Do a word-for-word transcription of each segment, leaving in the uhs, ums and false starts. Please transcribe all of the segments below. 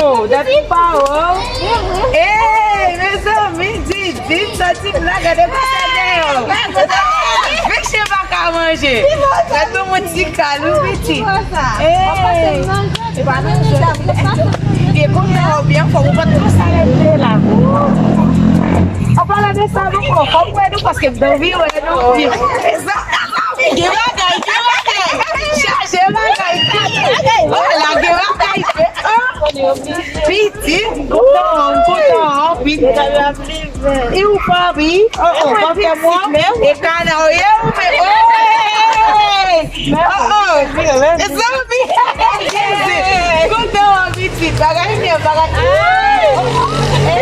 Oh, dat pou pa w. Ey, mezanmi, Didi, m santi m la, gade konsèy deyò. Vin chen pa ka manje. Gade yon ti kal, wi, pitit. Ey. Byen kontan, byen fò, ou pa t konsa lè m te la. An palan de sa, nou pran kòb wè nou, paske m t anvi wè nou. Gen bagay, gen bagay. Chaje bagay. Oh la, gen bagay. Pitit, m kontan, m kontan, pitit. E ou fanmi? Oh, oh, pa fè mwen. E kana w ye ou menm? Oh, hey! Oh, oh. E zanmi. Kontan w pitit. Bagay byen, bagay. Hey!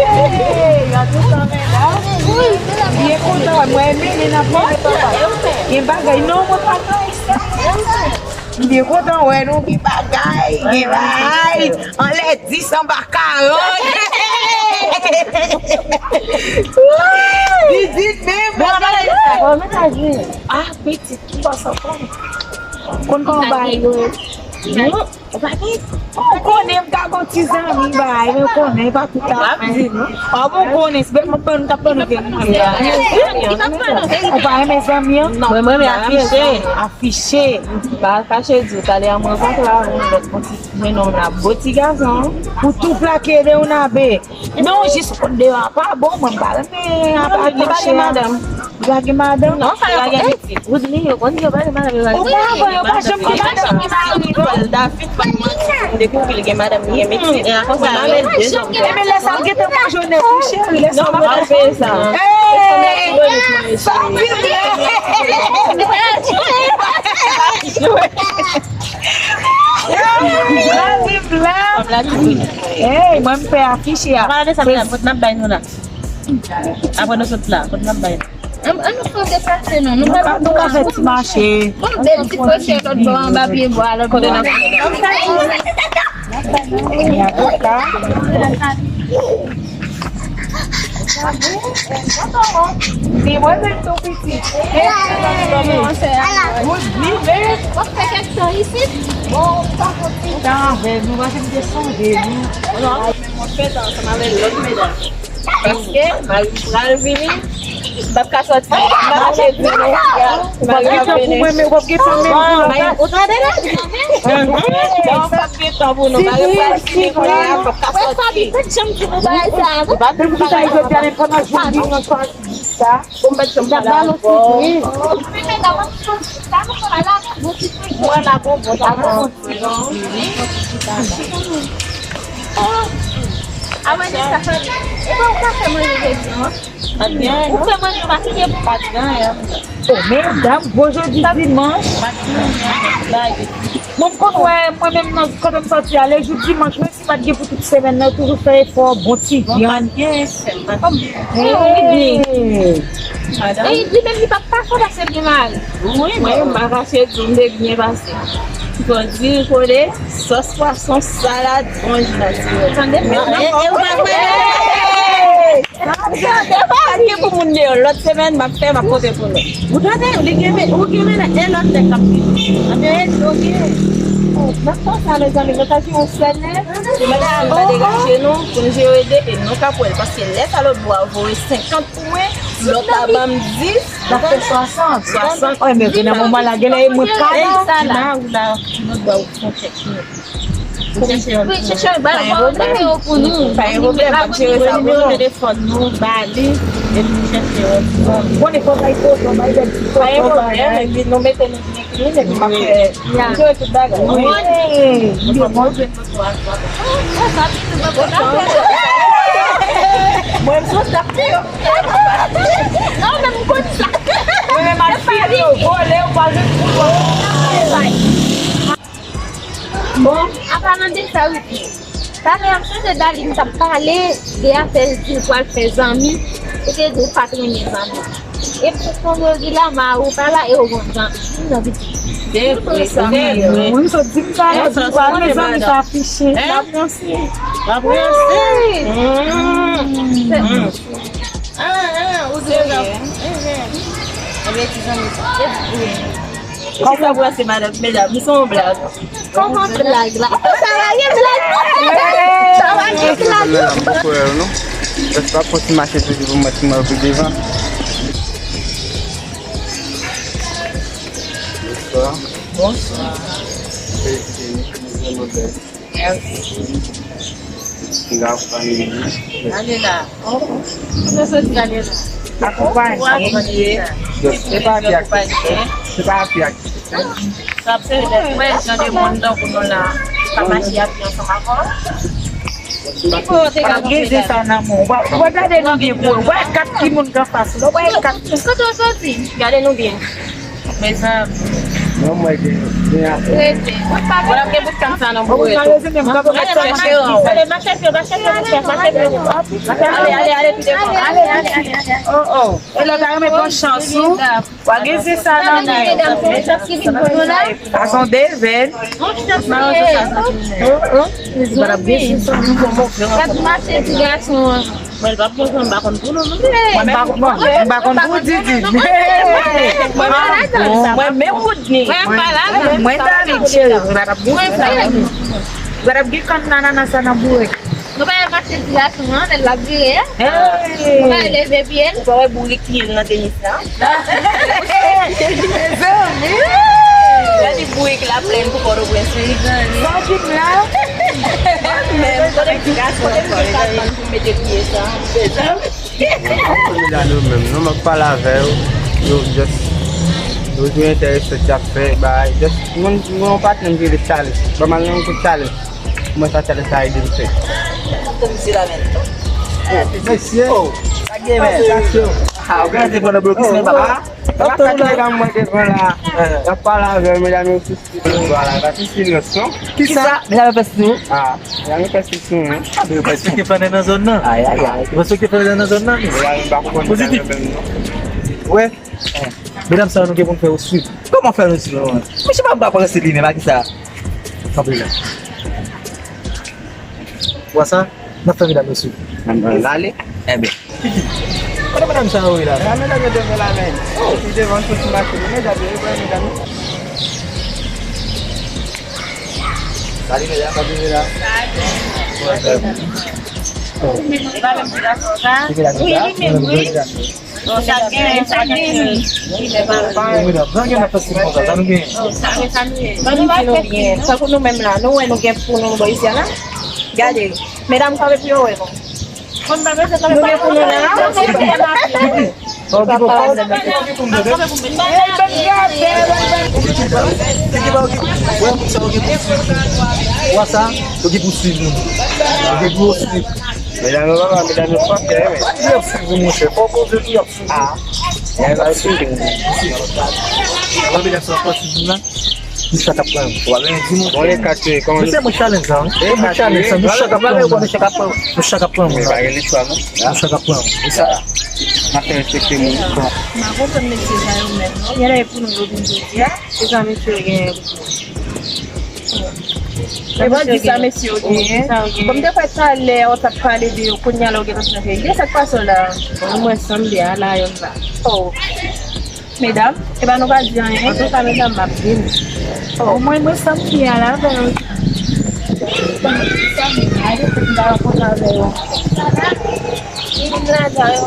An tou sa, men la. Byen kontan, wè, mwen renmen, men nan pòs. Gen bagay, non, mwen pa nan. M byen kontan wè nou, gen bagay, gen bagay. Anlè dis anba karant. Didit menm. Bon, bagay sa. Ah, pitit, ki bò sa konn? Konn kòman bagay yo ye? Non, ou pa gen. Ou konnen m ka gon ti zanmi bay, mwen konnen pa tout afè. Kòm ou konnen, se mwen mwen t ap panike mwen. Ou pa renmen zanmi an? Mwen mwen renmen afiche. Afiche. M pa kache di w, talè a mwen rankontre avè yon lòt bon ti jenòm la, bo ti gason. Ou tou plake de yon abe. Non, jis deyò a pa bon, mwen m pa renmen apa afiche a. Li pa gen madanm. Li pa gen madanm? Non, sa yo pa gen pitit. Woodly, yo konn yo pa gen madanm, yo pa gen pitit. Opa, yo pa janm gen madanm. David pa gen madanm, m dekouvri l gen madanm, li gen pitit. E akonsa, mwen avè l de zanmi. Ebyen, lè sa l gentan manje nèg wi, cheri, lè sa l ap fè sa. Hey! Sa vin la! Sa vin la! Hey, mwen m pè afiche a. Pale de sa, medam, kote n ap bay nou la? Apre nou sot la, kote n ap bay? An, an nou fè deplase non. Nou pa, nou pa fè ti mache. Bon, bèl ti pwosye lòt bò, anba pye bwa lòt bò. Kote n ap bay? Demwazèl tou piti. Good living. W ap fè kèk tan isit? Bon, ou pa konn. Ou ta anvè nou, paske m te sonje nou. Non, men mwen fèt ansanm avèk lòt medam. Paske mari m pral vini, m p ap ka sòti. M pa mache di nou, mari m ap vini. Ou tande la? Bon, m p ap gen tan pou nou, mari m pral vini, kounye a m p ap ka sòti. Ou pa di m bagay sa. Bon, m pa t janm pale avè w. Mwen la bon, bon, ta bon. Awen, sa fè. Epa, ou ka fè manje jodi an? Pa t gen anyen, non. Ou fè manje, ou pa kite pou. Pa t gen anyen. O, medam, gwo jodi dimanch. Pa t gen anyen. Bon, m konn wè, mwen menm nan kote m sòti a, lè jou dimanch, menm si pa t gen pou tout semèn nan, yo toujou fè efò, bon ti vyann. Bon, pa t gen, pa t gen. Hey! Madanm? E li menm, li pa t pafè paske l gen mari. Wi, mwen, m pa kache di w, m te byen pase. Fondui kole, sòs pwason, salad, bon ji natirèl. Tande, men e, e, ou pa kwè? Sa gen pou moun deyò. Lòt semèn, m ap fè, m ap pote pou nou. Ou tande, li gen men, ou gen men e lòt nèg k ap vini. Anben, oke. Nan tan sa, mezanmi, nou ta jwe yon sèl nèg. Pou mwen, nou ta degaje nou, pou n jere de, e nou k ap wè l. Paske lè sa lòt bò a voye senkant pou mwen, lòt a ban m dis. N ap fè swasant. Swasant. Wi, men gen nan moman la, gen lè e mwen k ap di mari w la, lòt bò a ou fè yon chèch. Wi, chèche, ba, ba, mete yo pou nou. Pa gen pwoblèm, m ap jere sa pou nou. Nimewo telefòn nou, ba li, epi chèche yo. Bon, e fò bay foto, bay bèl ti foto. Pa gen pwoblèm, epi nou mete nou byen clean, epi m ap fè, m jere tout bagay. Wi. Wi. Mwen, m sou tap yo. Non, men m konn sa. Mwen, m ap fini yo, vole, ou pa jwenn pou. Bon, an palan de sa, wi. Talè a m sonje Darline t ap pale de afè l di l pral fè zanmi, ou te di ou pa t renmen zanmi. E pou konnen w di la, mari w pa la, e w gon zanmi. Vin nan pitit. Se vre, se vre. Wi, m sot di m sa, yo di w pa renmen zanmi, sa afiche. L ap ranse. L ap ranse. Wi. Ah, ah, ou di sa. Ebyen, ti zanmi sa. Kisa w panse, madanm, medam, se yon blag. Kòman blag la? Sa va gen blag? Sa va gen blag? Mwen pa kwè, non. Jès pa fon ti mache toujou pou mwen, ti mwen pi devan. Bonswa. Bonswa. Mèsi. Gade la. Oh, oh. Mwen soti gade la. Akonpanye. Ou akonpanye. Se pa api ak, se pa api ak. Sa ap se lè mwen jan de moun tankou nou la, pa mache api ansanm avè w. Ki kote w te ka gen zen sa nan men w? Ou pa, ou pa gade nou byen pou wè. Ou pa wè kat ki moun k anfas ou la. Ou pa wè kat. Kote w soti? Gade nou byen. Mezanmi. Non, mwen gen, gen afè. Rete. Mwen pa gen. Wala, gen bout kann sa nan bouwe tou. Ale, mache pye, mache pye, mache pye, mache pye. Ale, ale, ale, pi devan. Ale, ale, ale, ale. Oh, oh. E lè w ta renmen pran chans ou, w a gen se sa nan men w. Sa se yon devèn. Oh, oh. Gad mache ti gason an. Mwen, l p ap konprann, m pa konn pou nou, non. Mwen, m pa konn, mwen, m pa konn pou Didi. Mwen, mwen, mwen, mwen, Woodney. Mwen, mwen, David, cheri, mwen, m pa konn pou nou. Gad ap gen kann nanana sa nan bourek. Nou pa wè mache ti gason an, lè l ap vire a. Hey! Nou pa wè leve pye l. Ou pa wè bourik li nan tenis la? Mezanmi! Gade bourik la plen pou Pòtoprens, wi. Sa w di m la? Men, m konnen ti gason an, pou mete pye sa. Mezanmi! Mwen menm, non, m ap pale avè yo. Yo just, yo jwe enterese sa y ap fè, bay. Just, mwen, mwen yon patnè m ki rele Charles. Ban m al nan yon kout Charles. Mwen sa Charles sa ede m fè. Mesye. Oh, mesye. Ah, ou gen te pran nan blokis, men papa. Papa, sa ki nèg a mwen devan la. Y ap pale avè yo, medam yo sou silans. Vwala, pa sou silans, non. Kisa? Medam yo fè sou. Ah, medam yo fè sou, non. Yo panse ke flanè nan zòn nan. Ay, ay, ay. Yo panse ke flanè nan zòn nan. Pozitif. Wè. Medam sa yo nou gen pou n fè yo swiv. Kòman fè nou swiv, mwen? Mesye pa ba panse li menm, a kisa? Kanpe la. Wè sa? N ap fè medam yo swiv. N ale. Enben. Kiki, kote medam sa yo ye la? La, medam yo devan la, men. Oh, li devan soti mache, medam yo, e pa medam yo. Salut, medam. Salut, medam. Salut. E pa menm ti gason sa? Wi, li menm, wi. Bon, sa gen, sa gen, wi. Wi, medam, jan gen nan fèstivèl konsa, sa nou gen? Bon, sa gen, sa nou gen. Bon, nou pa fè byen. Tankou nou menm la, nou wè nou gen pou nou bò isi a la. Gade, medam kanpe pou yo wè nou. Nou gen pou nou la. Sa w gen pou, sa w gen pou m tande? Wè sa, yo gen pou swiv nou. Yo gen pou yo swiv. Medam yo pa mal, medam yo fòk, men. Yo ap swiv ou, monchè. Fò Bondye di y ap swiv ou. Ah. Y ap swiv ou. Wè medam sa ap swiv nou la. Nou chak ap pran yon. Bon, le kat, kòman? Mesye, mwen challenge sa, wi. Mwen challenge sa. Nou chak ap pran yon. Nou chak ap pran yon. Men pa gen listwa, non. Nou chak ap pran yon. E sa. N ap fè respekte moun. M pa konprann mesye sa yo menm, non. Genlè e pou nou yo vin jodi a. Se sa mesye yo genyen pou yo. E bon, di sa mesye yo genyen. Bon, m te kwè talè ou t ap pale de yo, kounye a la ou gentan chanje ide, sa k pase w la? Bon, mwen sanble a la, yon la. Oh. Medam, e pa nou pa di anyen. Antouka, medam, m ap vini. Oh, mwen, mwen sanble a la, ben, sa m gade, pou m pa rankontre avè yo. Vin la, sa yo.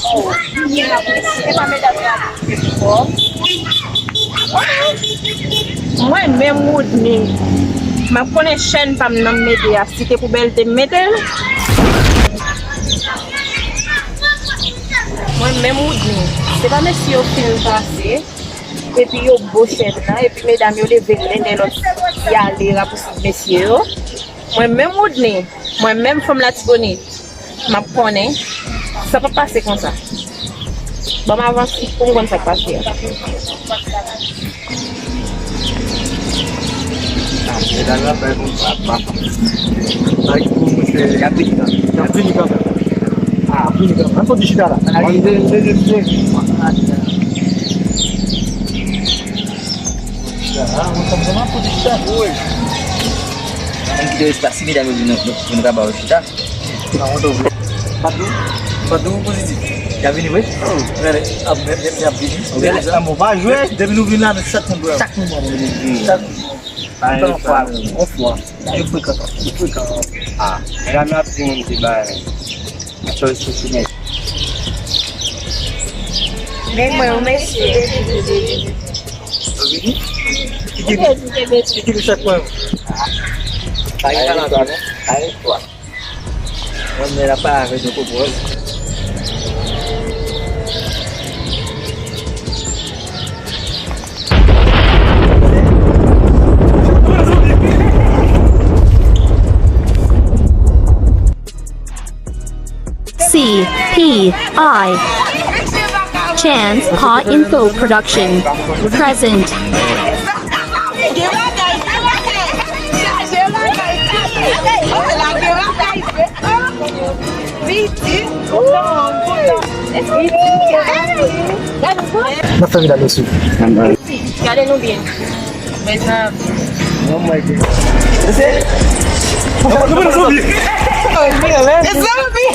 Oh, e pa medam yo ap fè fò. Mwen menm, Woodney, m ap konnen chèn pa m nan m mete a, si te pou bèlte m mete l. Mwen menm, Woodney, se pa mesye yo fin pase, epi yo bo chèn nan, epi medam yo leve len de lòt, y ale rapousiv mesye yo. Mwen menm, Woodney, mwen menm, fanm Latibonit, m ap konnen sa p ap pase konsa. Ban m avanse pou m konn sa k pase a. Ah, medam yo ap bay kontra, papa. Ay, pou mwen, se y ap vini kanmenm. Y ap vini kanmenm. Ah, y ap vini kanmenm. Ann soti chita la. Ann de, de, de, de. Ah, mwen konn kòman pou di sa. Wi. Ann kite espas, si medam yo vin, nou, nou, nou ka ba yo chita. Nan mwen tou vre. Badou, Badou pozitif. Y ap vini vre? Oh, gade, ap, y ap, y ap vini. Gade, sa mwen pa jwe. Depi nou vin la, nou chak moun pran. Chak moun pran. Chak moun pran. Yon fwa, yon fwa. Yo frekan. Yo frekan. Ah, medam yo ap di moun se bagay. Ap fè respekte nèg. Men mwen, yon mesye. Kiki, kiki nou chak pran. Pa gen talè non. Pa gen istwa. Mwen, men la pa avè nou konprann. C P I. Chance Pa Info Production. Present. N ap fè medam yo swiv. Gade nou byen. Mezanmi. Oh my God. Mesye. Nou pa nan zonbi. Zonbi.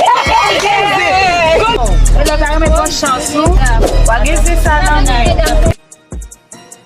Medam, ta renmen pran chans ou. W a gen se sa nan men.